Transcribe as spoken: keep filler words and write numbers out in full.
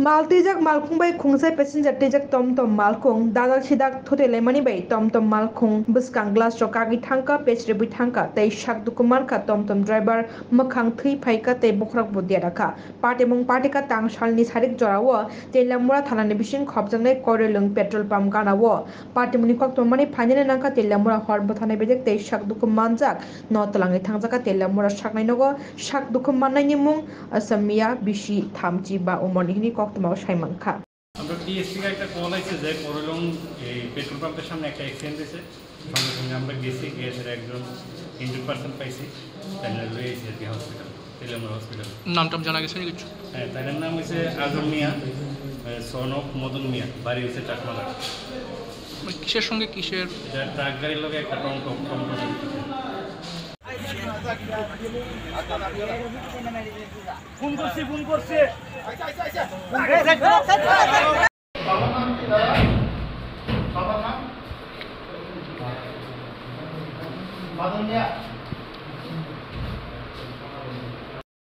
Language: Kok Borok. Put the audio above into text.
Mal twijak malkhung bai khungsa passenger twijak tomtom malkhung dajak sidak thutwi laimani bai tomtom malkhung bwskang glass rok kagwi thangkha, pech ribwi thangkha tei sak dukhu mankha. Tomtom driver mwkhang thwi phaikha tei bokhorok bo dera kha. Patimung patikha tang salni sarik jorao Teliamura thanani bising khopjaknai Koirelwng petrol pump ganao. Patimungni koktwmani phainani nangkha Teliamura hor bwtharnai bedek tei sak dukhu manjak no twlangwi thangjakha Teliamura saknai nogo. Sak dukhu mannaini mung Asamiya bisi thamchi ba umorni hwnwi koktwmao sai mankha. আমরা টিএসসি কে একটা কল আইছে যে করলং এই পেট্রোল পাম্পের সামনে একটা অ্যাক্সিডেন্ট হয়েছে। সঙ্গে সঙ্গে আমরা গেছি, গিয়ে সেটা একজন ইনজুর্ড পার্সন পাইছি, তাই নিয়ে লয়ে এসে আর কি হসপিটাল, তেলিয়ামুড়া হসপিটাল। নাম টাম জানা গেছে না কিছু? হ্যাঁ, তার নাম হচ্ছে আজম মিয়া, সন অফ মদন মিয়া, বাড়ি হচ্ছে চাকমাঘাট। মানে কিসের সঙ্গে কিসের? এটা ট্রাক গাড়ির লগে একটা টমটম, টমটম। ফোন করছি, ফোন করছি। বাবার নাম কি দাদা? বাবার নাম? বাদন মিয়া।